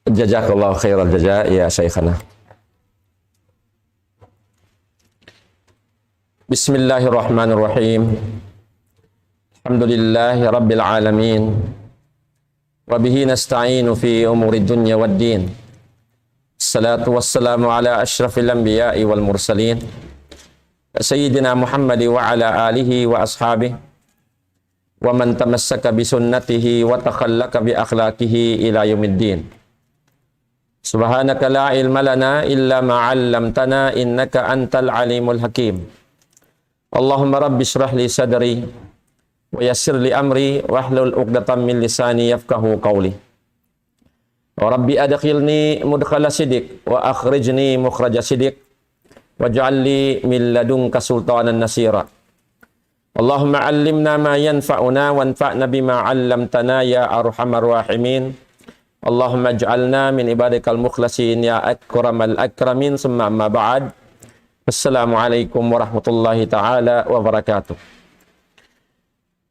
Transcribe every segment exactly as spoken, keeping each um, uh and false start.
جزاك الله خير الجزاء يا شيخنا. بسم الله الرحمن الرحيم. الحمد لله رب العالمين. وبه نستعين في أمور الدنيا والدين. الصلاة والسلام على أشرف الأنبياء والمرسلين. سيدنا محمد وعلى آله وأصحابه ومن تمسك بسنته وتخلق بأخلاقه إلى يوم الدين. سبحانك لا علم لنا إلا ما علمتنا إنك أنت العليم الحكيم. اللهم رب اشرح لي صدري ويسر لي أمري واحلل عقدة من لساني يفقهوا قولي. رب أدخلني مدخل صدق وأخرجني مخرج صدق واجعل لي من لدنك سلطانا نصيرا. اللهم علمنا ما ينفعنا وانفعنا بما علمتنا يا أرحم الراحمين. اللهم اجعلنا من عبادك المخلصين يا أكرم الأكرمين. ثم أما بعد. السلام عليكم ورحمة الله تعالى وبركاته.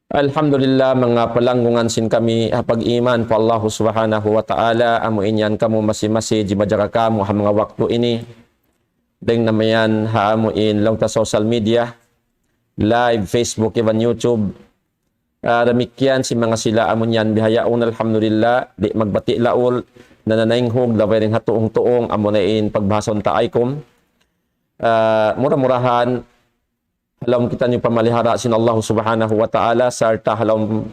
Alhamdulillah, manga palanggungan sin kami ha pag-iman pa Allah Subhanahu wa Ta'ala, amu in yan kamu masi-masi jimajaga kamu ha manga waktu ini. Dayng na mayan ha amu in laung ta social media, live, Facebook, iban YouTube. Ah, damikkiyan sin manga sila amu in yan bihaun, alhamdulillah, di' magbati' laul, nananaynghug, labay dayng ha tuung-tuung, amu na in pagbahasun ta aykum. Ah, mura-murahan, ha lawm kitaniyu pamalihara sin Allah Subhanahu wa Ta'ala, sarta' ha lawm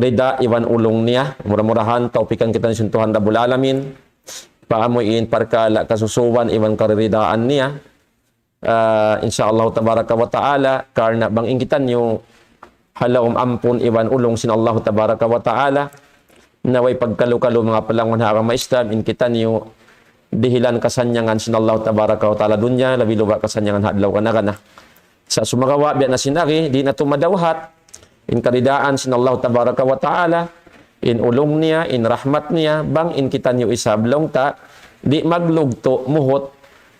rida iban ulung niya. Mura-murahan, tawpikan kitaniyu sin Tuhan Rabbul Alamin. Pa amu in parkala' kasusuwan iban kariridaan niya. Ah, insya Allah tabaraka wa ta'ala, karna' bang in kitaniyu ha lawm ampun iban ulung sin Allah tabaraka wa ta'ala, na way pagkalu-kalu manga palanggungan ha agama Islam, in kitaniyu dihilan kasannyangan sin Allah tabaraka wa ta'ala dunya, labi-labi kasannyangan ha adlaw kana-kana. Sa' sumagawa' biya' na sin agi, di' natu' madawhat in karidaan sin Allah tabaraka wa ta'ala, in ulung niya, in rahmat niya, bang in kitaniyu isab laung ta, di' maglugtu' muhut,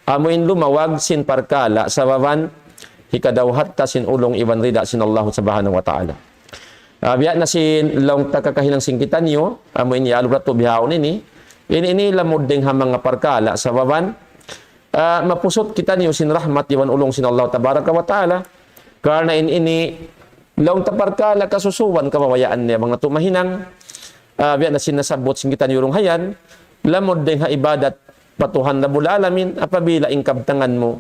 amu in lumawag sin parkala' sababan hikadawhat ta sin ulung iban rida sin Allah Subhanahu wa Ta'ala. Ah, biya' na sin laung ta kakahinang sin kitaniyu, amu in iyalubratu bihaun ini, ini, ini lamud dayng ha manga parkala' sababan, ah, mapusut kitaniyu sin rahmat iban ulung sin Allah Tabaraka wa Ta'ala. Karna' in ini laung ta parkala' kasusuwan kabayaan niya bang natu' mahinang. Ah, biya' na sin nasabbut sin kitaniyu duun hayan, lamud dayng ha ibadat pa Tuhan Rabbul Alamin, apabila in kabtangan mu,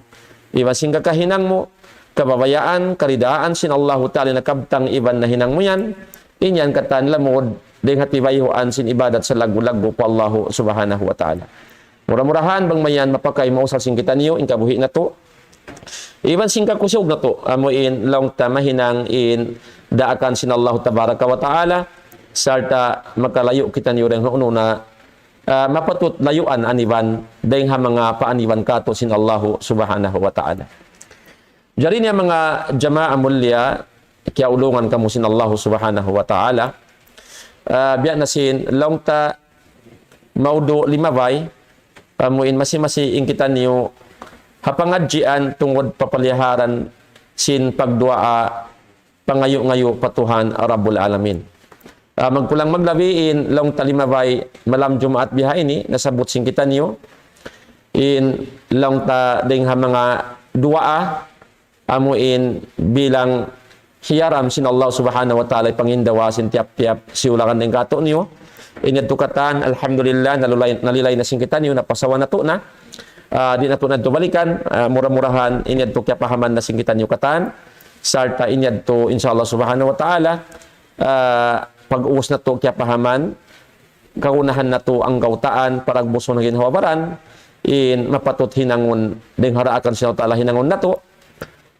iban sin kakahinang mu, kabayaan, karidaan sin Allahu Ta'ala nakabtang iban nahinang mu yan, in yan katan lamud, dayng ha tibayhuan sin ibadat salaggu'-laggu' pa Allahu Subhanahu wa Ta'ala. Mura-murahan bang mayan mapakay mausal sin kitaniyu, in kabuhi' natu'. Iban sin kakusug natu', amu in laung ta mahinang in daakan sin Allahu Tabaraka wa Ta'ala, sarta' makalayu' kitaniyu dayng ha unu na ah, mapatut layuan aniban, dayng ha manga paaniban katu' sin Allahu Subhanahu wa Ta'ala. Jari niya manga jamaa mulia, kiyaulungan kamu sin Allahu Subhanahu wa Ta'ala. Ah, biya' na sin laung ta maudu' limabay, amu in masi-masi in kitaniyu ha pangadjian tungud papaliharan sin pagduwaa pangayu'-ngayu' pa Tuhan Rabbul Alamin. Ah, magkulang maglabi in laung ta limabay malam Jumaat biha ini, nasabbut sin kitaniyu, in laung ta dayng ha manga duwaa, amu in bilang hiyaram sin Allah Subhanahu wa Ta'ala, pangindawa sin tiyap-tiyap siyulangan dayng katu' niyu. In yadtu katan, alhamdulillah, nalulay-, nalilay na sin kitaniyu, napasawa natu' na. Ah, di' natu' na yadtu balikan, ah, mura-murahan, in yadtu kiyapahaman na sin kitaniyu katan. Sarta' in yadtu, insya Allah Subhanahu wa Ta'ala, ah, pag-ubus natu' kiyapahaman, kagunahan natu' anggawtaan, paragbusun ha ginhawa-baran, in mapatut hinangun, dayng ha daakan sin Allahu Ta'ala hinangun natu',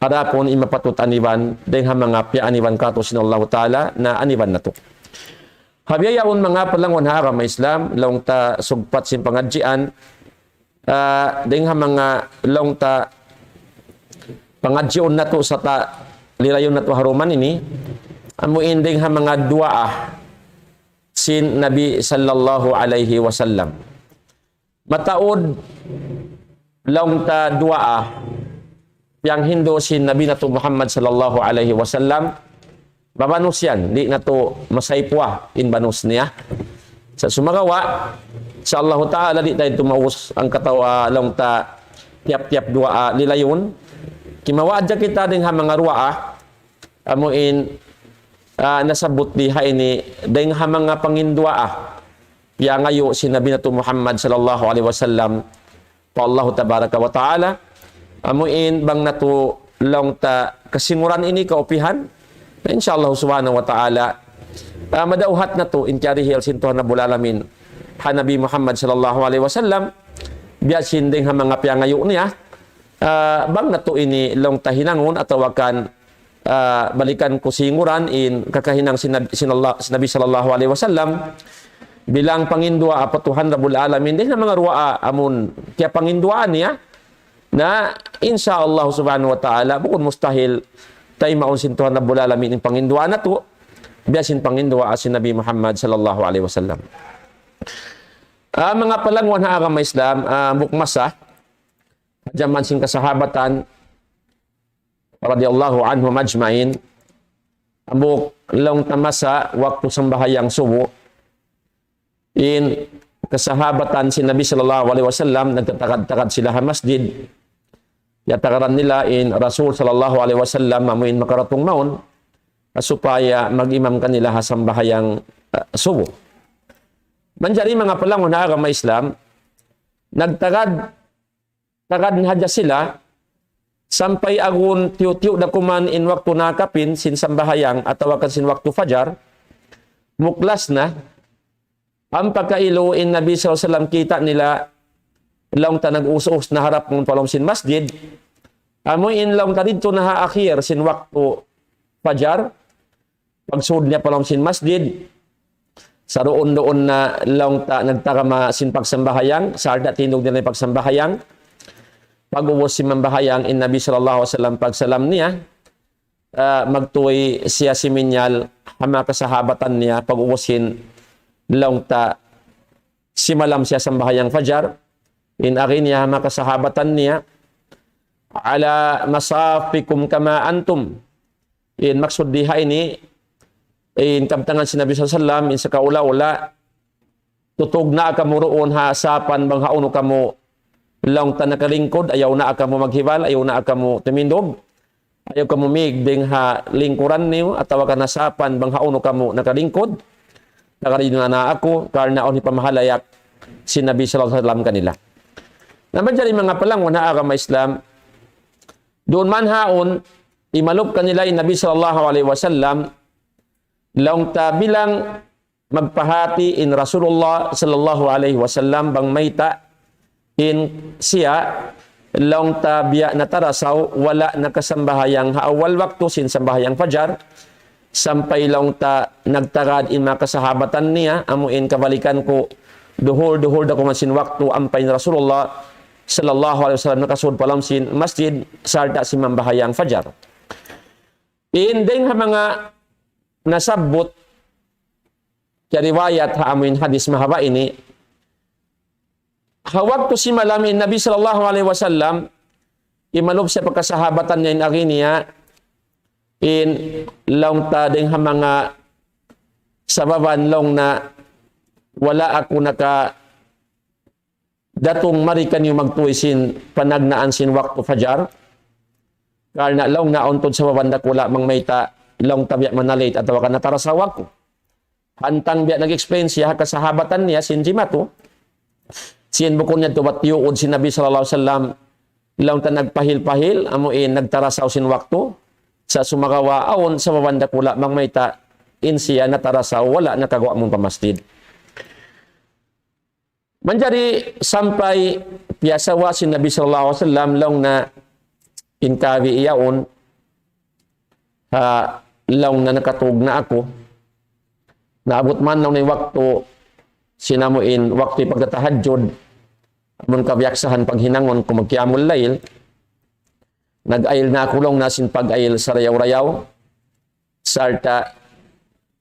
adapun in mapatut aniban, dayng ha manga piyaaniban katu' sin Allahu Ta'ala, na aniban natu'. Ha biya' yaun manga palanggungan ha agama Islam, laung ta sugpat sin pangadjian, ah, dayng ha manga laung ta pangadjiun natu' sarta' lilayun natu' ha duman ini, amu in dayng ha manga duwaa sin Nabi sallallahu alayhi wasallam. Mataud laung ta duwaa piyanghindu' sin Nabi natu' Muhammad sallallahu alayhi wasallam, mabanus yan, di' natu' masaypuwa in banus niya. Sa' sumagawa', insya Allahu ta'ala, di' ta tumaus hangkatau, ah, laung ta tiyap-tiyap duwaa lilayun. Kimawa' hadja kita dayn ha manga duwaa, amu in, ah, nasabbut di ha ini, dayn ha manga panginduwaa piyangayu' sin Nabi natu' Muhammad sallallahu alayhi wasallam pa Allahu tabaraka wa ta'ala. Amu in bang natu' laung ta kasinguran ini kaupihan, na insya Allah subhanahu wa ta'ala, ah, madawhat natu' in kiyarihil sin Tuhan Rabbul Alamin ha Nabi Muhammad sallallahu alayhi wasallam, biya' sin dayn ha manga piyangayu' niya, ah, bang natu' ini laung ta hinangun atawa kan, ah, balikan ku singuran in kakahinang sin Nabi, sin Allah, sin Nabi sallallahu alayhi wasallam, bilang panginduwaa pa Tuhan Rabbul Alamin, dayn ha manga duwaa amun kiyapanginduwaa niya, na insya Allah subhanahu wa ta'ala, bukun mustahil taymaun sin Tuhan Rabbul Alamin in panginduwaa natu', biya' sin panginduwaa sin Nabi Muhammad sallallahu alayhi wasallam. Ah, manga palangwan ha agama Islam, ah, hambuuk masa, jaman sin kasahabatan, radiyallahu anhum ajma'in, hambuuk laung ta masa waktu sambahayang subu, in kasahabatan sin Nabi sallallahu alayhi wasallam, nagtatagad-tagad sila ha masjid. Tiyatagaran nila in Rasul sallallahu alayhi wasallam, amu in makaratung mawn, supaya mag-imam kanila ha sambahayang, ah, subu. Manjari manga palangwan ha agama Islam, nagtagad, tagad na hadja sila, sampay agun tiyu'-tiyu' da kuman in waktu nakapin sin sambahayang atawa kan sin waktu fajar, muklas na, ampa kailu in Nabi sallallahu alayhi wasallam kita' nila, laung ta nag-us-us na harap mawn pa lawm sin masjid, amu in laung ta didtu na ha akhir sin waktu fajar, pagsud niya pa lawm sin masjid, saruun-duun na laung ta nagtagama sin pagsambahayang, sarta' tindug nila in pagsambahayang. Pag-ubus sin mambahayang in Nabi sallallahu alayhi wasallam, pagsalam niya, ah, magtuy siya siminyal ha manga kasahabatan niya, pag-ubus sin laung ta simalam siya sambahayang fajar, in agi niya ha manga kasahabatan niya, "Ala masafikum kama antum." In maksud di ha ini, in kabtangan sin Nabi sallallahu alayhi wasallam, in sakaula-ula, tutug na kamu duun ha sapan bang hawnu kamu laung ta nakalingkud, ayaw na kamu maghibal, ayaw na kamu tumindug, ayaw kamu mīg dayn ha lingkuran niyu, atawa kan ha sapan bang hawnu kamu nakalingkud, tagad niyu na aku, karna' awn hipamahalayak sin Nabi sallallahu alayhi wasallam kanila. Na manjari manga palangwan ha agama Islam, duun man haun, imalup kanila in Nabi sallallahu alayhi wasallam, laung ta bilang magpahāti in Rasulullah sallallahu alayhi wasallam bang mayta' in siya laung ta biya' natarasaw, wala' nakasambahayang ha awal waktu sin sambahayang fajar, sampay laung ta nagtagad in manga kasahabatan niya, amu in kabalikan ku, duhul-duhul da kuman sin waktu ampa in Rasulullah sallallahu alayhi wasallam nakasud pa lawm sin masjid, sarta' simambahayang fajar. In dayn ha manga nasabbut, kiyariwayat ha amu in hadis mahaba' ini, ha waktu simalam in Nabi sallallahu alayhi wasallam, imalup siya pa kasahabatan niya in agi niya, in laung ta dayn ha manga sababan laung na wala' aku naka datung mari kaniyu magtuy sin panagnaan sin waktu fajar. Karna' laung niya awn tuud sababan dakula' bang mayta' laung ta biya' manalate atawa kan natarasaw aku. Hantang biya' nag-explain siya ha kasahabatan niya sin jimatu. Sin bukun niya tubat tiyuud sin Nabi sallallahu alayhi wasallam, laung ta nagpahil-pahil, amu in nagtarasaw sin waktu. Sa' sumagawa' awn sababan dakula' bang mayta' in siya natarasaw, wala' nakaguwa' mawn pa masjid. Manjari sampay piyasawa sin Nabi sallallahu alayhi wasallam laung niya in kawi iyaun, ha, laung niya nakatug na aku. Naabut man laung niya in waktu sin amu in waktu pagtatahajjud, amun kabiyaksahan paghinangun ku magqiyamul layl. Nag-ayil na aku laung niya sin pag-ayil sarayaw-rayaw. Sarta'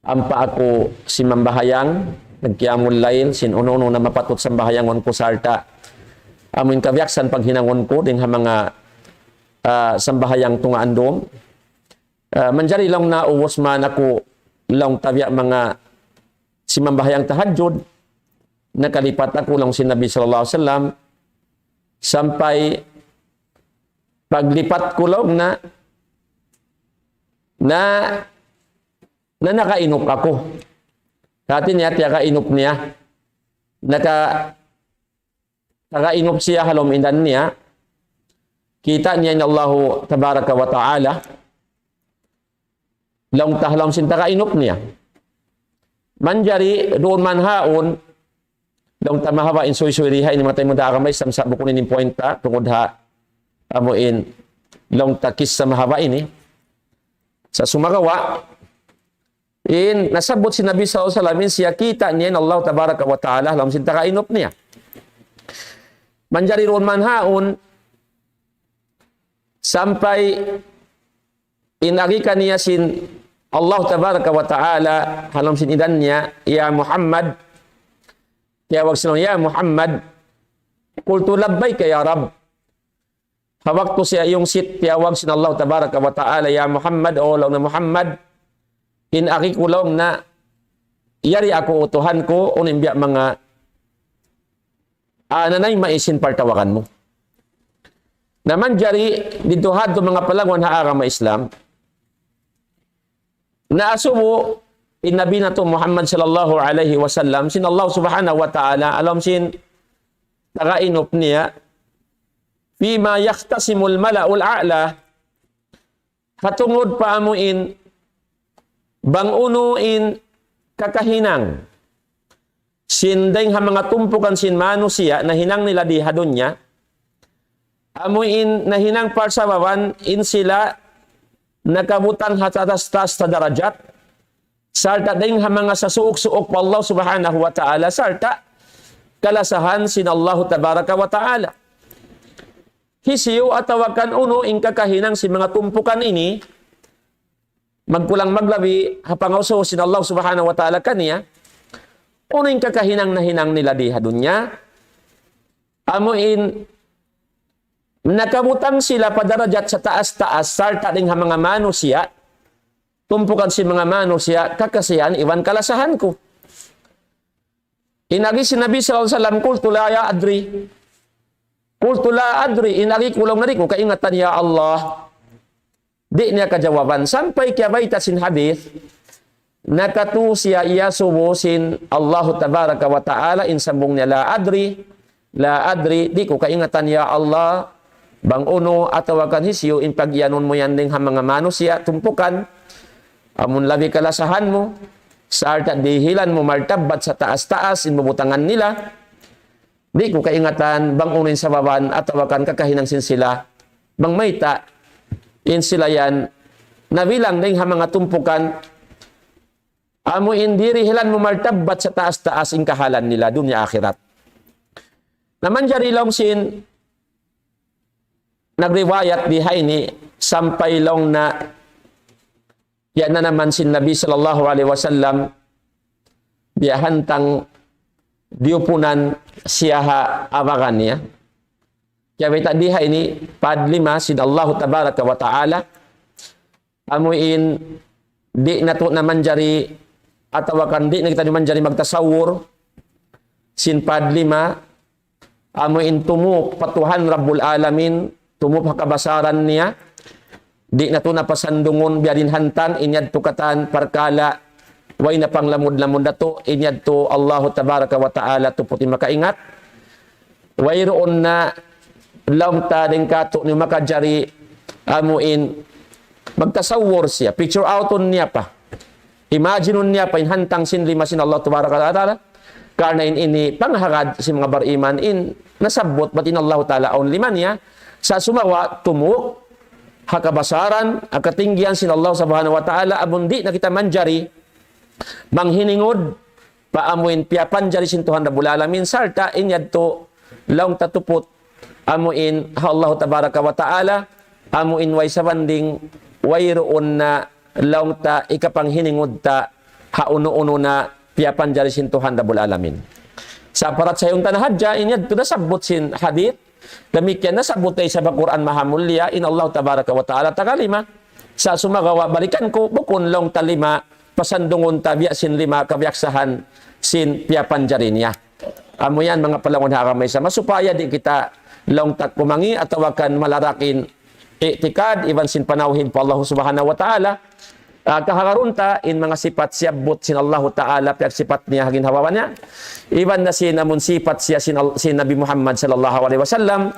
ampa aku simambahayang, nagqiyamul layl, sin unu-unu na mapatut sambahayangun ku sarta' amu in kabiyaksahan paghinangun ku dayn ha manga, ah, sambahayang tungaan dum. Ah, manjari laung niya ubus man aku laung ta biya' manga simambahayang tahajjud, nakalipat aku laung sin Nabi sallallahu alayhi wasallam, sampay paglipat ku laung na, na, na nakainup aku. Hati niya, tiyakainup niya. Naka, nakainup siya ha lawm idan niya. Kita' niya in Allahu tabaraka wa ta'ala. Laung ta ha lawm sin tagainup niya. Manjari duun man haun, laung ta mahaba' in suysuy di ha ini manga taymanghud ha agama Islam sa' bukun ini in point ta, tungud ha amu in laung ta kissa mahaba' ini. Sa' sumagawa', in nasabbut sin Nabi sallallahu alayhi wasallam in siya kita' niya in Allah tabaraka wa ta'ala ha lawm sin tagainup niya. Manjari duun man haun, sampay in agi kaniya sin Allah tabaraka wa ta'ala ha lawm sin idan niya, "Ya Muhammad," tiyawag sila, "Ya Muhammad." "Qultu labbayka ya Rabb." Ha waktu siya iyungsit tiyawag sin Allah tabaraka wa ta'ala, "Ya Muhammad," o laung niya Muhammad, in agi ku laung na, "Yari aku, O Tuhan ku, unu in biya' manga, ah, nanayma' sin pagtawagan mu." Na manjari didtu ha adlaw manga palangwan ha agama Islam, naasubu in Nabi natu' Muhammad sallallahu alayhi wasallam sin Allah subhanahu wa ta'ala ha lawm sin tagainup niya, "Fima yakhtasimul mala'ul a'la," ha tungud pa amu in bang unu in kakahinang sin dayng ha manga tumpukan sin manusiya' nahinang nila di ha dunya, amu in nahinang parsababan in sila nakabutang ha taas-taas ta darajat, sarta' dayng ha manga sasuuk-suuk pa Allah subhanahu wa ta'ala, sarta' kalasahan sin Allah tabaraka wa ta'ala. Hisiyu atawa kan unu in kakahinang sin manga tumpukan ini, magkulang maglabi ha pangasubu sin Allah subhanahu wa ta'ala kaniya, unu in kakahinang nahinang nila di ha dunya, amu in nakabutang sila pa darajat sa taas-taas, sarta' dayng ha manga manusiya', tumpukan sin manga manusiya', kakasihan iban kalasahan ku. In agi sin Nabi sallallahu alayhi wasallam, "Qultu la ya adri." "Qultu la adri," in agi ku laung na di' ku kaingatan, ya Allah. Di' niya kajawaban. Sampay kiyabayta' sin hadith, nakatu siya iyasubu sin Allahu tabaraka wa ta'ala, in sambung niya, "La adri, la adri," di' ku kaingatan, ya Allah, bang unu atawa kan hisiyu in pag-iyanun mu yan dayng ha manga manusiya' tumpukan, amun labi kalasahan mu, sarta' dihilan mu martabbat sa taas-taas in bubutangan nila. Di' ku kaingatan bang unu in sababan atawa kan kakahinang sin sila. Bang mayta', in sila yan nabilang dayng ha manga tumpukan, amu in dirihilan mu martabbat sa taas-taas in kahalan nila dunya akhirat. Na manjari laung sin nagriwayat di ha ini, sampay laung na yan na naman sin Nabi sallallahu alayhi wasallam, biya' hantang diyupunan siya ha awagan niya. Kiyabayta' di ha ini, padlima sin Allahu tabaraka wa ta'ala, amu in di' natu' na manjari, atawa kan di' na kita manjari magtasawwur sin padlima, amu in tumup pa Tuhan Rabbul Alamin, tumup ha kabasaran niya, di' natu' na pasandungun biya' diin hantang, in yadtu katan parkala', way na panglamud-lamud natu', in yadtu Allahu tabaraka wa ta'ala tuput in makaingat, wayruun na laung ta dayng kātu' niyu makajari amu in magtasawwur siya, picture outun niya pa. Imagine-un niya pa in hantang sin lima sin Allah tabaraka wa ta'ala. Karna' in ini panghagad sin manga bariman in nasabbut bat in Allah ta'ala awn lima niya. Sa' sumagawa' tumup ha kabasaran, ha katinggian sin Allah subhanahu wa ta'ala, amun di' na kita manjari manghiningud pa amu in piyapanjari sin Tuhan Rabbul Alamin, sarta' in yadtu laung ta tuput amu in ha Allah tabaraka wa ta'ala, amu in way sabanding, wayruun na laung ta ikapanghiningud ta ha unu-unu na piyapanjari sin Tuhan Rabbul Alamin. Sa' parat sayun ta na hadja, in yadtu nasabbut sin hadith, damikkiyan nasabbut da isab ha Qur'an Mahamulliya, in Allah tabaraka wa ta'ala taga lima. Sa' sumagawa' balikan ku, bukun laung ta lima, pasandungun ta biya' sin lima kabiyaksahan sin piyapanjari niya. Amu yan manga palangun ha agama Islam. Supaya di' kita laung ta kumangi' atawa kan malarak in i'tikad iban sin panawhid pa Allah Subhanahu wa Ta'ala. Ah, kahagarun ta in manga sipat siyabbut sin Allahu Ta'ala, piyagsipat niya ha ginhawa-baran niya. Iban na sin amun sipat siya sin, Al- sin Nabi Muhammad sallallahu alaihi wasallam.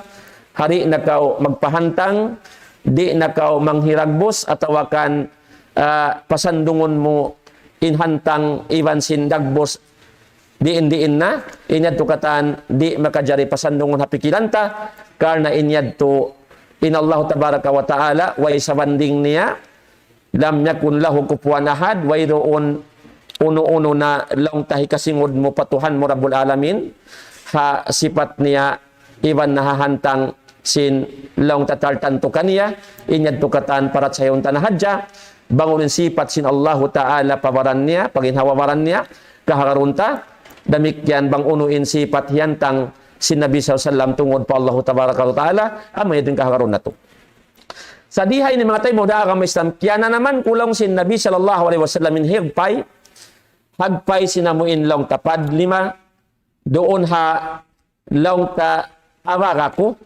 Di' na kaw magpahantang, di' na kaw manghiragbus, atawa kan, ah, pasandungun mu in hantang iban sin dagbus diin-diin na, in yadtu katan di' makajari pasandungun ha pikilan ta, karna' in yadtu in Allah Tabaraka wa Ta'ala, way sabanding niya, لم يكن له كفوا أحد, wayruun unu-unu na laung ta hikasingud mu pa Tuhan mu Rabbul Alamin, ha sipat niya, iban na ha hantang sin laung ta tartantu kaniya, in yadtu katan parachayahun ta na hadja, bang unu in sipat sin Allahu Ta'ala pa baran niya, pa ginhawa-baran niya, kahagarun ta, damikkiyan bang unu in sipat hiyantang sin Nabi sallallahu alaihi wasallam tungud pa Allahu Tabaraka wa Ta'ala, amu yadtu in kahagarun natu'. Sa' di ha ini manga taymanghud ha agama Islam, kiyananaman ku laung sin Nabi sallallahu alaihi wasallam in higpay, hagpay sin amu in laung ta padlima, duun ha laung ta abaga ku,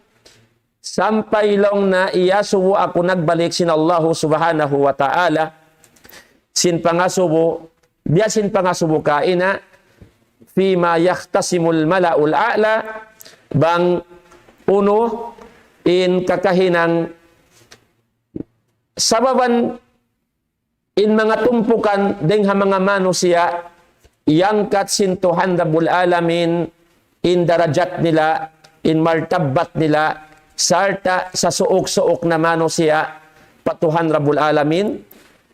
sampay laung niya iyasubu aku nagbalik sin Allahu Subhanahu wa Ta'ala, sin pangasubu, biya' sin pangasubu kaina, فيما يختصم الملأ الأعلى, bang unu in kakahinang sababan in manga tumpukan dayng ha manga manusiya', iyangkat sin Tuhan Rabbul Alamin in darajat nila, in martabbat nila, sarta' sasuuk-suuk na manusiya' pa Tuhan Rabbul Alamin,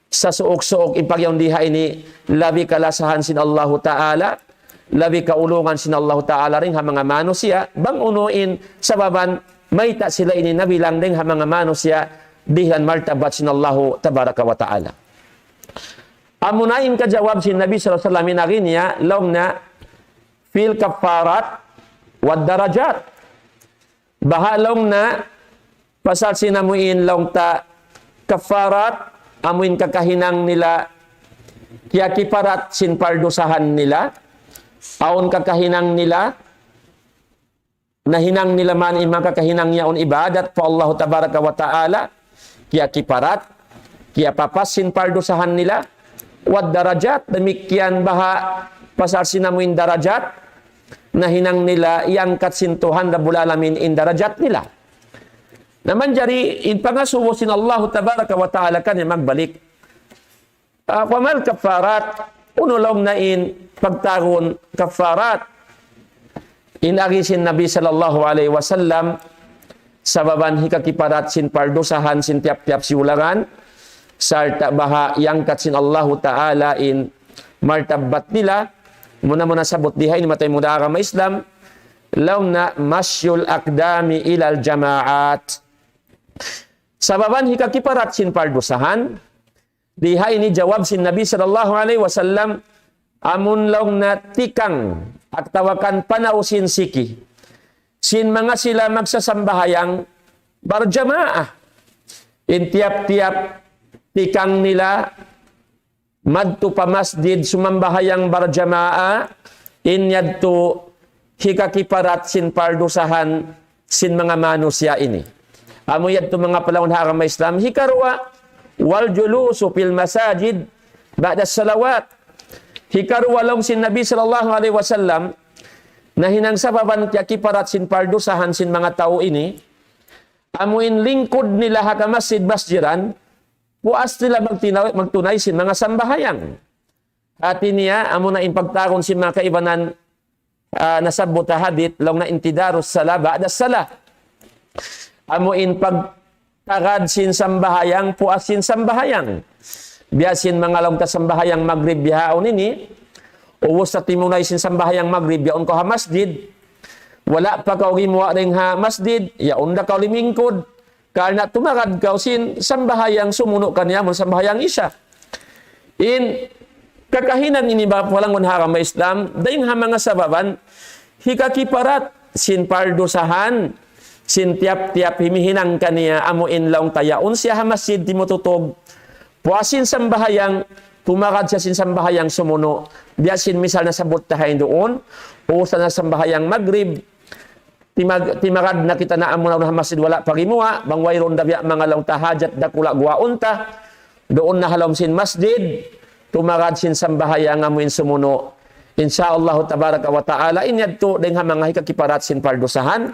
sasuuk-suuk in pagyaun di ha ini, labi kalasahan sin Allahu Ta'ala, labi kaulungan sin Allahu Ta'ala dayng ha manga manusiya', bang unu in sababan mayta' sila ini nabilang dayng ha manga manusiya' dihilan martabbat sin Allahu Tabaraka wa Ta'ala. Amuna in kajawab sin Nabi sallallahu alaihi wasallam in agi niya, laung niya, في الكفارات والدرجات. Baha' laung niya, pasal sin amu in laung ta kaffarat, amu in kakahinang nila, kiyakiparat sin pardusahan nila, awn kakahinang nila, nahinang nila man in manga kakahinang yaun ibadat pa Allah Tabaraka wa Ta'ala, kiyakiparat, kiyapapas sin pardusahan nila, والدرجات, damikkiyan baha' pasal sin amu in darajat, nahinang nila iyangkat sin Tuhan Rabbul Alamin in darajat nila. Na manjari in pangasubu sin Allahu Tabaraka wa Ta'ala kaniya magbalik. Ah, وما الكفارات, unu laung niya in pagtawagun kaffarat. In agi sin Nabi sallallahu alaihi wasallam, sababan hikakiparat sin pardusahan sin tiyap-tiyap siyulangan, sarta' baha' iyangkat sin Allahu Ta'ala in martabbat nila, muna-muna sabut di ha ini manga taymanghud ha agama Islam, laung niya مشي الأقدام إلى الجماعات. Sababan hikakiparat sin pardusahan, di ha ini jawab sin Nabi sallallahu alaihi wasallam, amun laung niya tikang atawa kan panaw sin siki sin manga sila magsasambahayang barjamaah. In tiyap-tiyap tikang nila madtu pa masjid sumambahayang barjamaah, in yadtu hikakiparat sin pardusahan sin manga manusiya' ini. Amu yadtu manga palangun ha agama Islam. Hikaruwa, والجلوس في المساجد بعد الصلوات. Hikaruwa laung sin Nabi sallallahu alaihi wasallam, nahinang sababan kiyakiparat sin pardusahan sin manga tau ini, amu in lingkud nila ha kamasjid-masjiran, puas nila magtina-, magtunay sin manga sambahayang. Hati niya, amuna in pagtawagun sin manga kaibanan, ah, nasabbut ha hadith, laung niya انتظار الصلاة بعد الصلاة. Amu in pagtagad sin sambahayang, puas sin sambahayang. Biya' sin manga laung ta sambahayang magrib bihaun ini, ubus na timunay sin sambahayang magrib, yaun kaw ha masjid. Wala' pa kaw gimuwa' dayng ha masjid, yaun da kaw limingkud. Karna' tumagad kaw sin sambahayang sumunu' kaniya amun sambahayang Isya. In kakahinang ini manga palangun ha agama Islam, dayng ha manga sababan hikakiparat sin pardusahan sin tiyap-tiyap himihinang kaniya amu in laung ta yaun siya ha masjid timututug. Puas sin sambahayang, tumagad siya sin sambahayang sumunu'. Biya' sin misal nasabbut ta hain duun, ubus na sambahayang magrib, timag-, timagad na kita na amu na ha masjid wala' pa gimuwa', bang wayruun da biya' manga laung ta hajat dakula' guwaun ta, duun na ha lawm sin masjid, tumagad sin sambahayang amu in sumunu'. Insya Allah tabaraka wa ta'ala, in yadtu dayn ha manga hikakiparat sin pardusahan.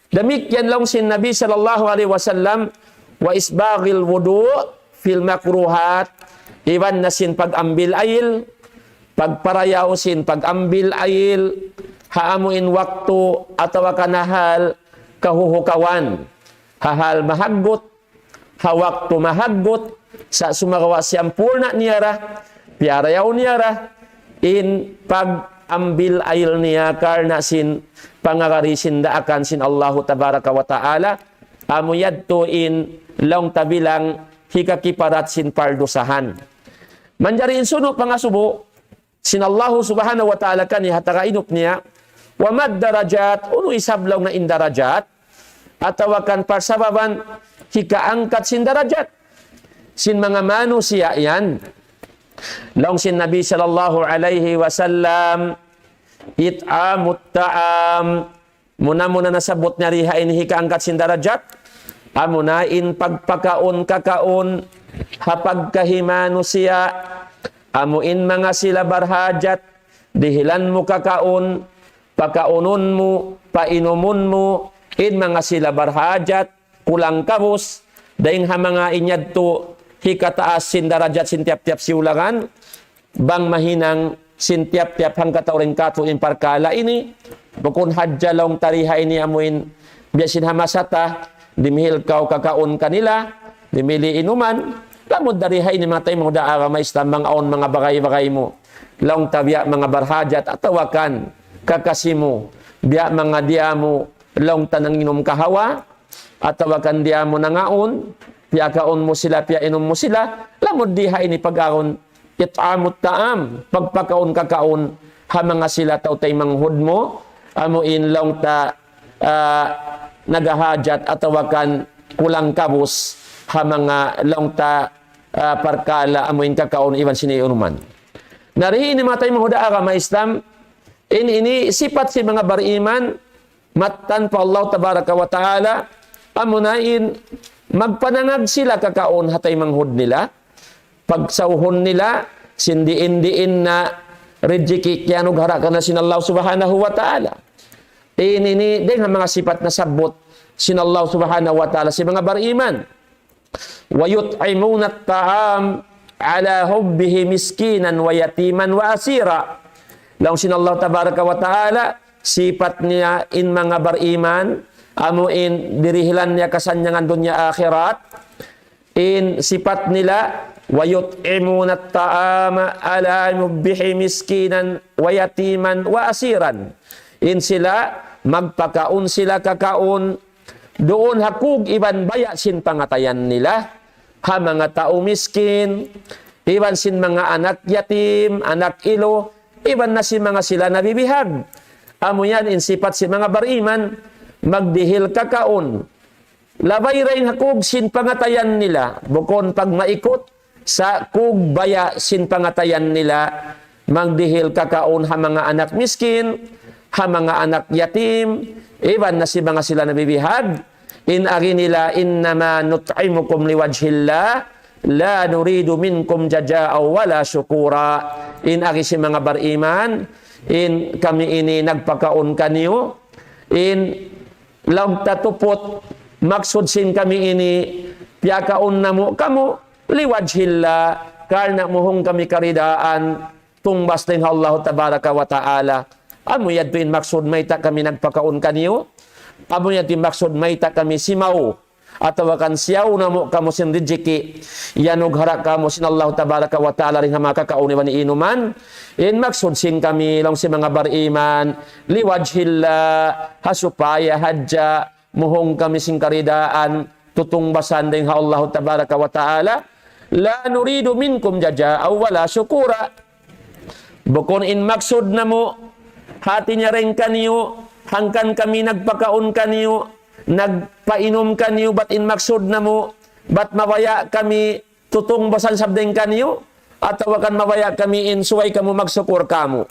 Damikkiyan laung sin Nabi sallallahu alayhi wasallam, وإسباغ الوضوء في المكروهات, iban na sin pag-ambil ayl, pagparayaw sin pag-ambil ayl, ha amu in waktu atawa kan ha hal kahuhukawan, ha hal mahaggut, ha waktu mahaggut, sa' sumagawa' siyampurna' niya ra, piyarayaw niya ra, in pag-ambil ayl niya karna' sin pangagad sin daakan sin Allahu tabaraka wa ta'ala, amu yadtu in laung ta bilang hikakiparat sin pardusahan. Manjari in sunu' pangasubu, sin Allahu subhanahu wa ta'ala kaniya ha taga inup niya, وما الدرجات, unu isab laung na in darajat, atawa kan parsababan hikaangkat sin darajat sin manga manusiya' yan. Laung sin Nabi sallallahu alayhi wasallam, إطعام الطعام, muna-muna nasabbut niya di ha ini hikaangkat sin darajat, amuna in pagpakaun kakaun ha pagkahi-manusiya', amu in manga sila barhajat, dihilan mu kakaun, pakaunun mu, painumun mu, in manga sila barhajat, kulang-kabus, dayn ha manga in yadtu hikataas sin darajat sin tiyap-tiyap siulangan, bang mahinang sin tiyap-tiyap hangkatau dayn kātu' in parkala' ini, bukun hadja laung ta di ha ini amu in biya' sin ha masa ta, dimihil kaw kakaun kanila, dimihil inuman, lamud da di ha ini manga taymanghud ha agama Islam bang awn manga bagay-bagay mu, laung ta biya' manga barhajat atawa kan kakasi mu, biya' manga diya mu, laung ta nanginum kahawa, atawa kan diya mu nangaun, piyakaun mu sila, piyainum mu sila, lamud di ha ini pag-aun, إطعام الطعام, pagpakaun kakaun, ha manga sila tau taymanghud mu, amu in laung ta, ah, nagahajat atawa kan kulang-kabus, ha manga laung ta, ah, parkala' amu in kakaun iban sin inuman. Na di ha ini manga taymanghud ha agama Islam, in ini sipat sin manga bariman, mattan pa Allah tabaraka wa ta'ala, amuna in magpanangag sila kakaun ha taymanghud nila, pagsawhun nila, sin diin-diin na rijiki kiyanughara' kanila sin Allah subhanahu wa ta'ala. In ini dayn ha manga sipat nasabbut sin Allah subhanahu wa ta'ala sin manga bariman. ويطعمون الطعام على حبه مسكينا ويتيما وأسيرا. Laung sin Allah tabaraka wa ta'ala, sipat niya in manga bariman, amu in dirihilan niya kasannyangan dunya akhirat, in sipat nila, ويطعمون الطعام على حبه مسكينا ويتيما وأسيرا. In sila, magpakaun sila kakaun, duun ha kug iban baya' sin pangatayan nila, ha manga tau miskin, iban sin manga anak yatim, anak ilu, iban na sin manga sila nabibihag. Amu yan in sipat sin manga bariman, magdihil kakaun. Labay dayn ha kug sin pangatayan nila, bukun pagmaikut, sa' kug baya' sin pangatayan nila, magdihil kakaun ha manga anak miskin, ha manga anak yatim, iban na sin manga sila nabibihag, in agi nila, إنما نطعمكم لوجه الله لا نريد منكم جزاء ولا شكورا. In agi sin manga bariman, in kami ini nagpakaun kaniyu, in laung ta tuput, maksud sin kami ini, piyakaun namu' kamu, لوجه الله, karna' muhung kami karidaan, tungbas dayn ha Allah tabaraka wa ta'ala. Amu yadtu in maksud mayta' kami nagpakaun kaniyu, amu yadtu in maksud mayta' kami simaw, atawa kan siyaw namu' kamu sin rijiki, iyanughara' kamu sin Allah tabaraka wa ta'ala dayn ha manga kakaun iban inuman. In maksud sin kami, laung sin manga bariman, لوجه الله, ha supaya hadja, muhung kami sin karidaan, tutungbasan dayn ha Allah tabaraka wa ta'ala. لا نريد منكم جزاء ولا شكورا. Bukun in maksud namu', hati niya dayn kaniyu, hangkan kami nagpakaun kaniyu, nagpainum kaniyu, bat in maksud namu', bat mabaya' kami tutungbasan isab dayn kaniyu, atawa kan mabaya' kami in subay kamu magsukur kāmu'.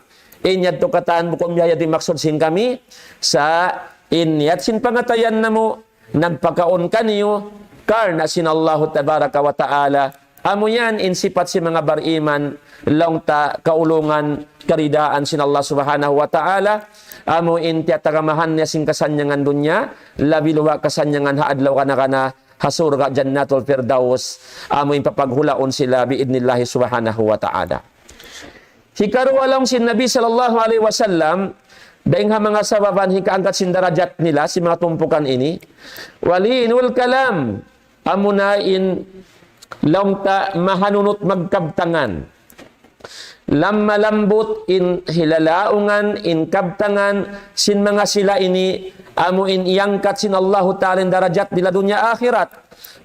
In yadtu katan bukun biya' ha yan in maksud sin kami, sa' in niyat sin pangatayan namu', nagpakaun kaniyu, karna' sin Allahu Tabaraka wa Ta'ala, amu yan in sipat sin manga bariman, laung ta kaulungan, karidaan sin Allah Subhanahu wa Ta'ala, amu in tiyatagamahan niya sin kasannyangan dunya, labi luwa' kasannyangan ha adlaw kana-kana, ha surga' Jannatul Firdaus, amu in papaghulaun sila bi'idnillahi Subhanahu wa Ta'ala. Hikaruwa laung sin Nabi sallallahu alayhi wasallam, dayn ha manga sababan hikaangkat sin darajat nila, sin manga tumpukan ini, walinul kalam, amuna in laung ta mahanunut magkabtangan. Lamma lambut in hilalaungan, in kabtangan, sin manga sila ini, amu in iyangkat sin Allahu Ta'ala in darajat nila dunya akhirat.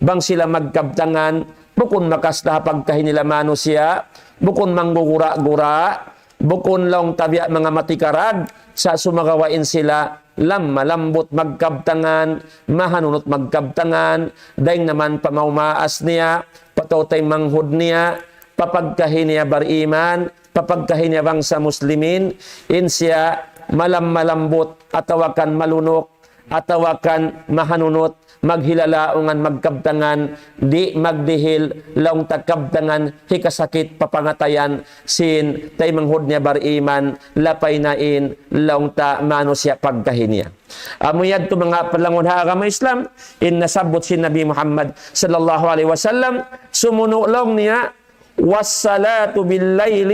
Bang sila magkabtangan, bukun makasla ha pagkahi nila manusiya', bukun manggugura-gura, bukun laung ta biya' manga matikarag, sa' sumagawa' in sila lamma lambut magkabtangan, mahanunut magkabtangan, dayn naman pa maumaas niya, pa tau taymanghud niya, pa pagkahi niya bariman, pa pagkahi niya bangsa muslimin, in siya malam-, malambut, atawa kan malunuk, atawa kan mahanunut, maghilalaungan, magkabtangan, di' magdihil, laung ta kabtangan, hikasakit pa pangatayan, sin taymanghud niya bariman, lapay na in, laung ta manusiya' pagkahi niya. Amu yadtu manga palangun ha agama Islam, in nasabbut sin Nabi Muhammad sallallahu alayhi wasallam, sumunu' laung niya, والصلاة بالليل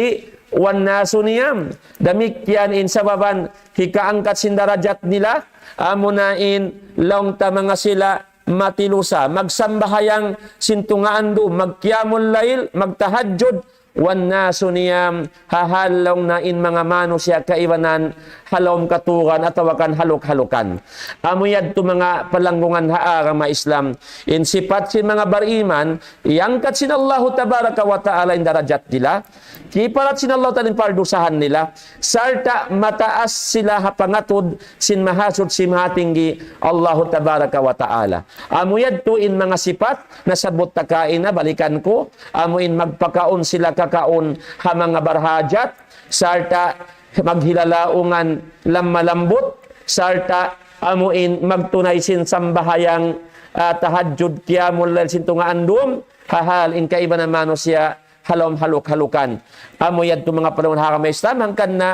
والناس نيام. Damikkiyan in sababan hikaangkat sin darajat nila, amuna in laung ta manga sila matilusa, magsambahayang sin tungaan dum, magqiyamul layl, magtahajjud, والناس نيام, ha hal laung na in manga manusiya' kaibanan ha lawm katugan atawa kan haluk-halukan. Amu yadtu manga palanggungan ha agama Islam, in sipat sin manga bariman, iyangkat sin Allahu Tabaraka wa Ta'ala in darajat nila, kiparat sin Allahu Ta'ala in pardusahan nila, sarta' mataas sila ha pangatud sin Mahasuchi Mahatinggi Allahu Tabaraka wa Ta'ala. Amu yadtu in manga sipat, nasabbut ta kaina, balikan ku, amu in magpakaun sila kakaun ha manga barhajat, sarta' maghilalaungan lamma lambut, sarta' amu in magtunay sin sambahayang, ah, tahajjud, qiyamul layl sin tungaan dum, ha hal in kaibanan manusiya' ha lawm haluk-halukan. Amu yadtu manga palangun ha agama Islam, hangkan na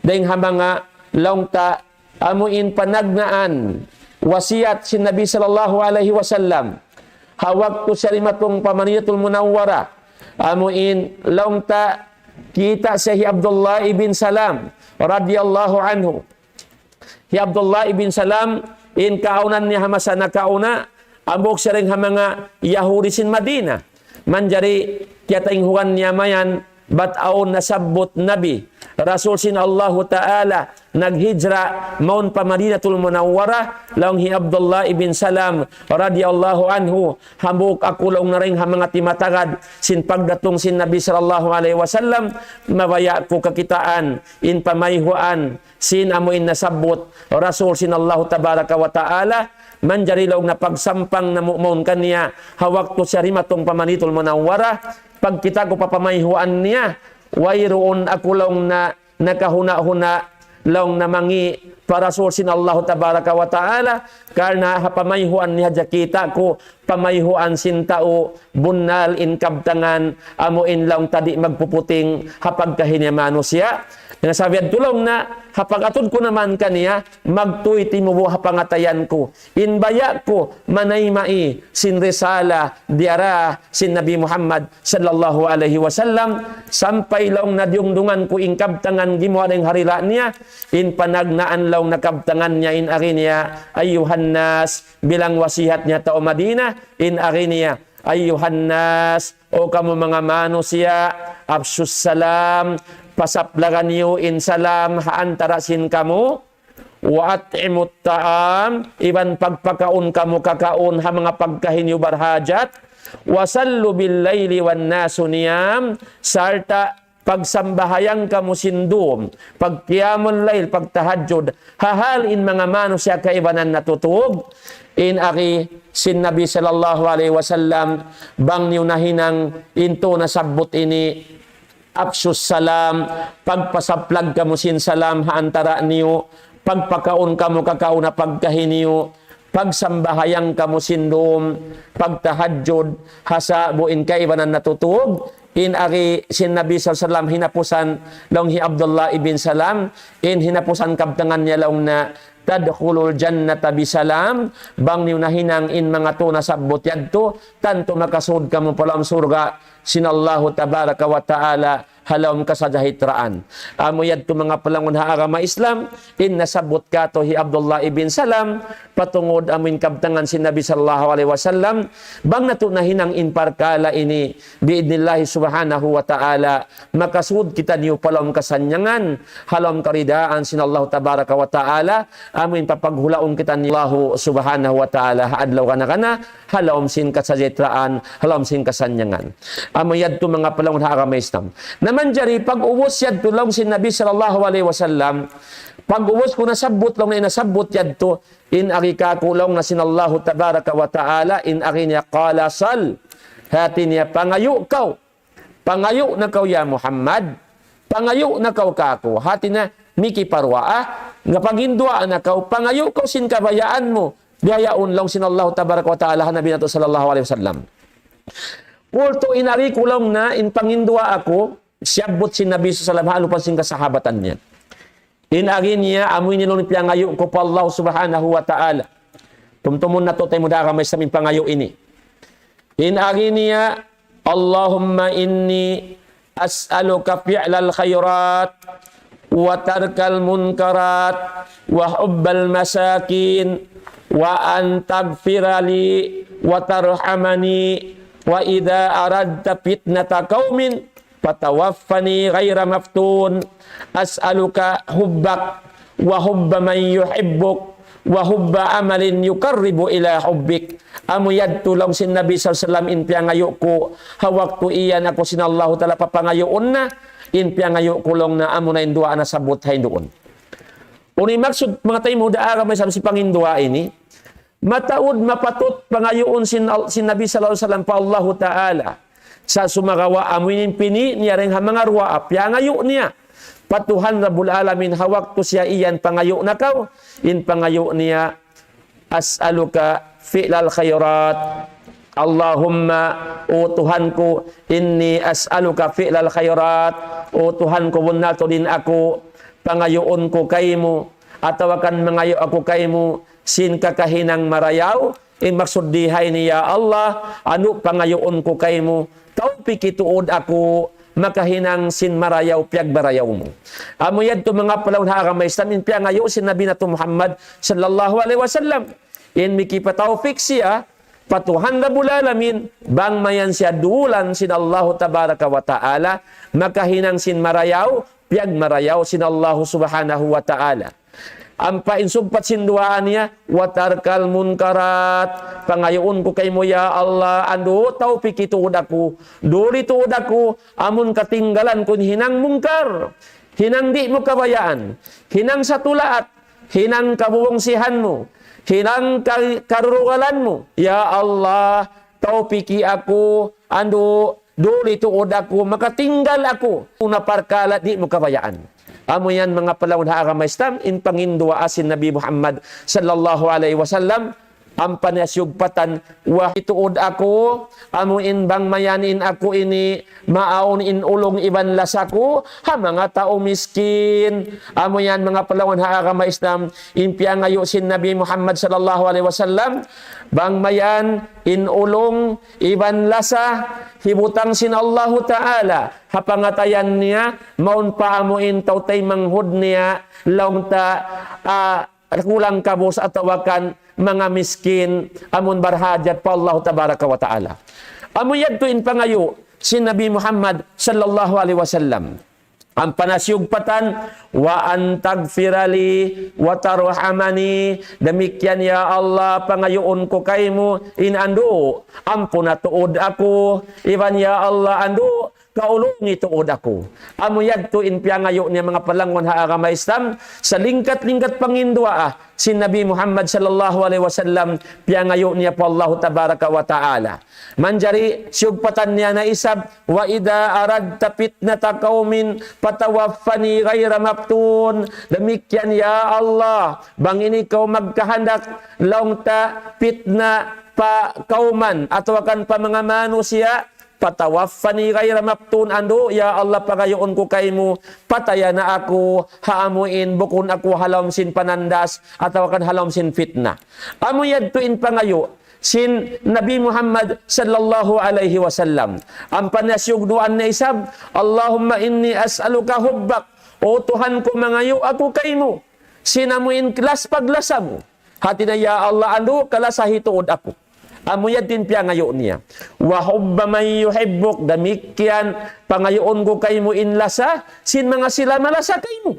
dayn ha manga laung ta amu in panagnaan, wasiyat sin Nabi sallallahu alayhi wasallam. Ha waktu siya dimatung pa Madinatul Munawwarah, amu in laung ta kita' siya hi Abdullah ibn Salam radiyallahu anhu. Hi Abdullah ibn Salam, in kaawnan niya ha masa nakauna, hambuuk siya dayn ha manga Yahudi sin Madina. Manjari kiyatainghugan niya mayan, bat awn nasabbut Nabi, Rasul sin Allahu Ta'ala, naghijra mawn pa Madinatul Munawwarah, laung hi Abdullah ibn Salam radiyallahu anhu, hambuuk aku laung na dayn ha manga timatagad sin pagdatung sin Nabi sallallahu alayhi wasallam, mabaya' ku kakitaan in pamayhuan sin amu in nasabbut Rasul sin Allahu Tabaraka wa Ta'ala, manjari laung na pagsampang namu' mawn kaniya, ha waktu siya dimatung pa Madinatul Munawwarah, pagkita' ku pa pamayhuan niya, wayruun aku laung na nakahuna'-huna' laung na mangi' pa Rasul sin Allahu Tabaraka wa Ta'ala, karna' ha pamayhuan niya hadja kita' ku, pamayhuan sin tau bunnal in kabtangan, amu in laung ta di' magpuputing ha pagkahi niya manusiya'. Na sabab yadtu laung na, ha pag-atud ku naman kaniya, magtuy timubu' ha pangatayan ku. In baya' ku, manayma' sin risala, diyara sin Nabi Muhammad sallallahu alayhi wasallam, sampay laung na diyungdungan ku in kabtangan gimuwa' dayn ha dila' niya, in panagnaan laung na kabtangan niya in agi niya, أيها الناس, bilang wasihat niya tau Madina, in agi niya, أيها الناس, O kamu manga manusiya', أفشوا السلام, pasaplagan niyu in salam ha antara' sin kamu, وأطعموا الطعام, iban pagpakaun kamu kakaun ha manga pagkahi niyu barhajat, وصلوا بالليل والناس نيام, sarta' pagsambahayang kamu sin dum, pagqiyamul layl, pagtahajjud, ha hal in manga manusiya' kaibanan natutug, in agi sin Nabi sallallahu alayhi wasallam, bang niyu nahinang in tū nasabbut ini, afshus salam, pagpasaplag kamu sin salam ha antara' niyu, pagpakaun kamu kakaun ha pagkahi niyu, pagsambahayang kamu sin dum, pagtahajjud, ha sa'bu in kaibanan natutug, in agi sin Nabi sallallahu alayhi wasallam hinapusan laung hi Abdullah ibn Salam, in hinapusan kabtangan niya laung niya, تدخل الجنة بسلام, bang niyu nahinang in manga tū nasabbut yadtu, tantu makasud kamu pa lawm surga' sin Allahu tabaraka wa ta'ala ha lawm kasajahitraan. Amu yadtu manga palangun ha agama Islam, in nasabbut katu' hi Abdullah ibn Salam, patungud amu in kabtangan sin Nabi sallallahu alayhi wasallam, bang natu' nahinang in parkala' ini, bi'idnillahi subhanahu wa ta'ala, makasud kitaniyu pa lawm kasannyangan, ha lawm karidaan sin Allahu tabaraka wa ta'ala, amu in papaghulaun kitaniyu Allahu subhanahu wa ta'ala, ha adlaw kana-kana, ha lawm sin kasajahitraan, ha lawm sin kasannyangan. Amu yadtu manga palangun ha agama Islam. Na manjari pag-ubus yadtu laung sin Nabi sallallahu alayhi wasallam, pag-ubus ku nasabbut laung niya nasabbut yadtu, in agi kaku' laung na sin Allahu tabaraka wa ta'ala, in agi niya قال سل, hāti niya pangayu' kaw, pangayu' na kaw ya Muhammad, pangayu' na kaw kaku', hāti niya mikiparuwaa, nga paghinduwaa na kaw, pangayu' kaw sin kabayaan mu, biya' yaun laung sin Allahu tabaraka wa ta'ala ha Nabi natu' sallallahu alayhi wasallam. Qultu, in agi ku laung na, in panghinduwaa ku, siyabbut sin Nabi sallallahu alayhi wasallam, ha alupan sin kasahabatan niya. In agi niya, amu ini laung piyangayu' ku pa Allah subhanahu wa ta'ala. Tumtumun natu' taymanghud ha agama Islam in pangayu' ini. In agi niya, اللهم إني أسألك فعل الخيرات وترك المنكرات وحب المساكين وأن تغفر لي وترحمني وإذا أردت فتنة قوم فتوفني غير مفتون أسألك حبك وحب من يحبك وحب عمل يقرب إلى حبك. Amu yadtu laung sin Nabi sallallahu alayhi wasallam in piyangayu' ku, ha waktu iyan aku sin Allahu Ta'ala papangayuun na, in piyangayu' ku laung na amu na in duwaa nasabbut ha induun. Unu in maksud manga taymanghud ha agama Islam sin panghinduwaa ini, mataud mapatut pangayuun sin Al-, sin Nabi sallallahu alayhi wasallam pa Allahu Ta'ala. Sa' sumagawa' amu ini in pini' niya dayn ha manga duwaa piyangayu' niya pa Tuhan Rabbul Alamin ha waktu siya iyan pangayu' na kaw, in pangayu' niya, أسألك فعل الخيرات. اللهم, O Tuhan ku, إني أسألك فعل الخيرات. O Tuhan ku, bunnal tuud in aku, pangayuun ku kaymu, atawa kan mangayu' aku kaymu, sin kakahinang marayaw, in maksud di ha ini, ya Allah, anu pangayuun ku kaymu, tawpiki tuud aku, makahinang sin marayaw, piyagmarayaw mu. Amu yadtu manga palangun ha agama Islam, in piyangayu' sin Nabi natu' Muhammad sallallahu alayhi wasallam. In mikipatawpik siya pa Tuhan Rabbul Alamin, bang mayan siya dulan sin Allahu Tabaraka wa Ta'ala, makahinang sin marayaw, piyagmarayaw sin Allahu Subhanahu wa Ta'ala. Ampa in sugpat sin duwaa niya, وترك المنكرات. Pangayuun ku kaymu, ya Allah, andu' tawpiki tuud aku, duli tuud aku, amun katinggalan ku in hinang mungkar, hinang di' mu kabayaan, hinang satulaat, hinang kabubungsihan mu, hinang ka-, karurugalan mu. Ya Allah, tawpiki aku, andu', duli tuud aku, makatinggal aku, unu parkala' di' mu kabayaan. Amu yan manga palangun ha agama Islam, in panginduwaa sin Nabi Muhammad sallallahu alayhi wasallam, ampa niya siyugpatan, wahai tuud aku, amu in bang mayan in aku ini, maawn in ulung iban lasa ku, ha manga tau miskin. Amu yan manga palangun ha agama Islam, in piyangayu' sin Nabi Muhammad sallallahu alayhi wasallam, bang mayan in ulung iban lasa, hibutang sin Allahu Ta'ala ha pangatayan niya, mawn pa amu in tau taymanghud niya, laung ta, ah, kulang kabus atawa kan manga miskin, amun barhajat pa Allahu Tabaraka wa Ta'ala. Amu yadtu in pangayu' sin Nabi Muhammad sallallahu alayhi wasallam. Ampa niya siyugpatan, وأن تغفر لي وترحمني. Damikkiyan, ya Allah, pangayuun ku kaymu, in andu', ampuna tuud aku. Iban, ya Allah, andu', kaulungi tuud aku. Amu yadtu in piyangayu' niya manga palangun ha agama Islam, salingkat-lingkat panginduwaa sin Nabi Muhammad sallallahu alayhi wasallam, piyangayu' niya pa Allahu tabaraka wa ta'ala. Manjari siyugpatan niya na isab, وإذا أردت فتنة قوم فتوفني غير مفتون. Damikkiyan, ya Allah, bang in ikaw magkahandak laung ta pitna pa kawman atawa kan pa manga manusiya', فتوفني غير مفتون, andu', ya Allah, pangayuun ku kaymu, pataya na aku, ha amu in bukun aku ha lawm sin panandas, atawa kan ha lawm sin fitna. Amu yadtu in pangayu' sin Nabi Muhammad sallallahu alayhi wasallam. Ampa na siyugduan na isab, اللهم إني أسألك حبك. O Tuhan ku, mangayu' aku kaymu sin amu in las paglasa mu. Hati niya, ya Allah, andu', kalasahi tuud aku. Amu yadtu in piyangayu' niya. وحب من يحبك, damikkiyan pangayuun ku kaymu in lasa sin manga sila malasa kaymu.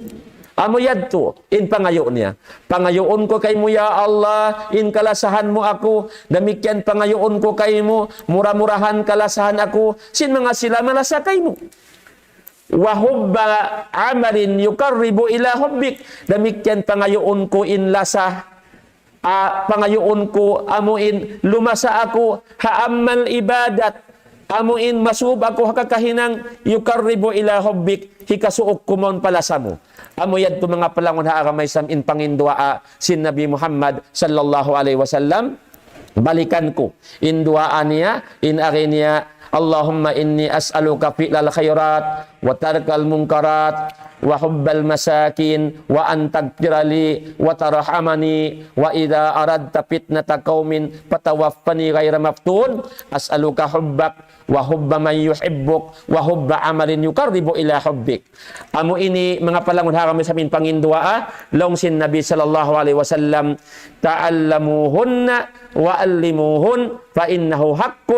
Amu yadtu in pangayu' niya. Pangayuun ku kaymu, ya Allah, in kalasahan mu aku. Damikkiyan pangayuun ku kaymu, mura-murahan kalasahan aku sin manga sila malasa kaymu. وحب عمل يقرب إلى حبك. Damikkiyan pangayuun ku in lasa, ah, pangayuun ku amu in lumasa aku ha amal ibadat, amu in masub aku ha kakahinang, يقرب إلى حبك, hikasuuk ku mawn pa lasa mu. Amu yadtu manga palangun ha agama Islam in panginduwaa sin Nabi Muhammad sallallahu alayhi wasallam. Balikan ku in duwaa niya, in agi niya, اللهم إني أسألك فعل الخيرات وترك المنكرات وحب المساكين وأن تغفر لي وترحمني وإذا أردت فتنة قوم فتوفني غير مفتون أسألك حبك وحب من يحبك وحب عمل يقرب إلى حبك. Amu ini manga palangun ha agama Islam in panginduwaa, laung sin Nabi sallallahu alayhi wasallam, تعلموهن وعلموهن فإنه حق.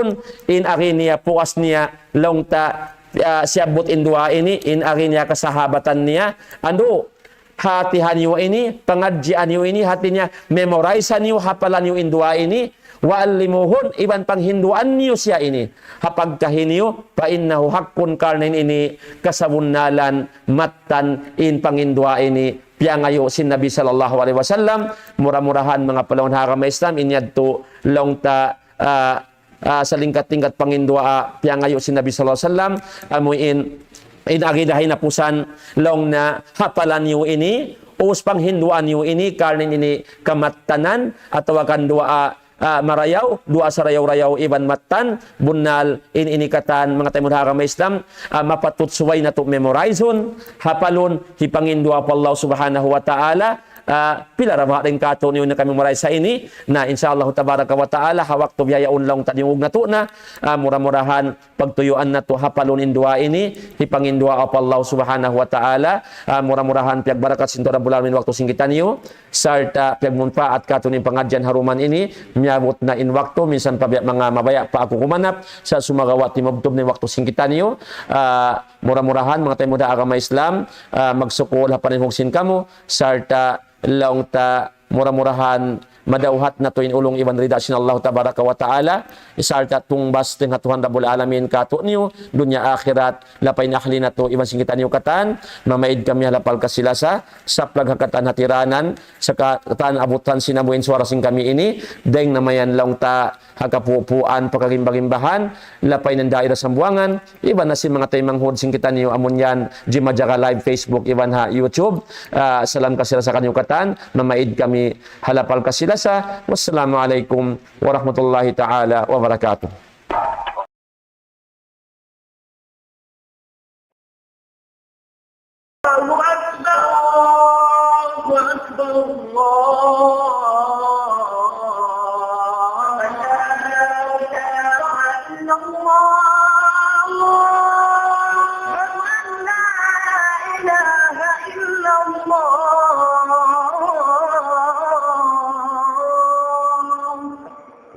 In agi niya puas niya laung ta, ah, siyabbut in duwaa ini, in agi niya kasahabatan niya, andu', hatihan niyu ini, pangadjian niyu ini, hati niya memorize niyu, hapalan niyu in duwaa ini, وعلموهن, iban panghinduan niyu siya ini ha pagkahi niyu, فإنه حق, karna' in ini kasabunnalan, mattan in panginduwaa ini, piyangayu' sin Nabi sallallahu alayhi wasallam. Mura-murahan manga palangun ha agama Islam, in yadtu laung ta, ah, ah, salingkat-lingkat panginduwaa piyangayu' sin Nabi sallallahu alayhi wasallam, amu in, in agi da ha hinapusan, laung niya hapalan niyu ini, ubus panghinduan niyu ini, karna' in ini kamattanan, atawa kan duwaa, ah, marayaw, duwaa sarayaw-rayaw iban mattan, bunnal in ini katan, manga taymanghud ha agama Islam, ah, mapatut subay natu' memorize-un, hapalun, hipanginduwaa pa Allah Subhanahu wa Ta'ala, ah, pila ra baha' dayn kātu'niyu in naka-memorize ini. Na, insya Allah tabaraka wa ta'ala, ha waktu bihaun laung ta diyungug natu' na, ah, mura-murahan pagtuyuan natu' hapalun in duwaa ini, hipanginduwaa pa Allah Subhanahu wa Ta'ala, ah, mura-murahan piyagbarakat sin Tuhan Rabbul Alamin waktu sin kitaniyu, sarta' piyagmunpaat kātu'niyu in pangadjian ha duman ini, miyabut na in waktu, minsan pa biya' manga mabaya' pa aku kumanap, sa' sumagawa' timubtub na in waktu sin kitaniyu, ah, mura-murahan, manga taymanghud ha agama Islam, ah, magsukul ha panayhug sin kamu, sarta' laung ta mura-murahan madawhat natu' in ulung iban rida sin Allah Tabaraka wa Ta'ala, sarta' tungbas dayn ha Tuhan Rabbul Alamin kātu'niyu, dunya akhirat, lapay in ahli natu' iban sin kitaniyu katan, mamaid kami ha lapal kasi-lasa, saplag ha katan hatiranan, sa' katan abutan sin amu in suwara sin kami ini, dayng na mayan laung ta ha kapupuan, pa kagimba-gimbahan, lapay na in daira Sambuwangan, iban na sin manga taymanghud sin kitaniyu amun yan, jimajaga live Facebook, iban ha YouTube. Ah, salam kasi-lasa kaniyu katan, mamaid kami ha lapal kasi-lasa. Wassalamu alaykum warahmatullahi ta'ala wabarakatuh. الله أكبر، الله أكبر، الله أكبر. لا إله إلا الله. أشهد أن لا إله إلا الله.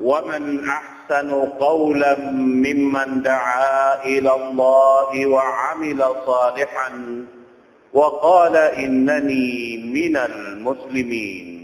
ومن أحسن قولا ممن دعا إلى الله وعمل صالحا وقال إنني من المسلمين.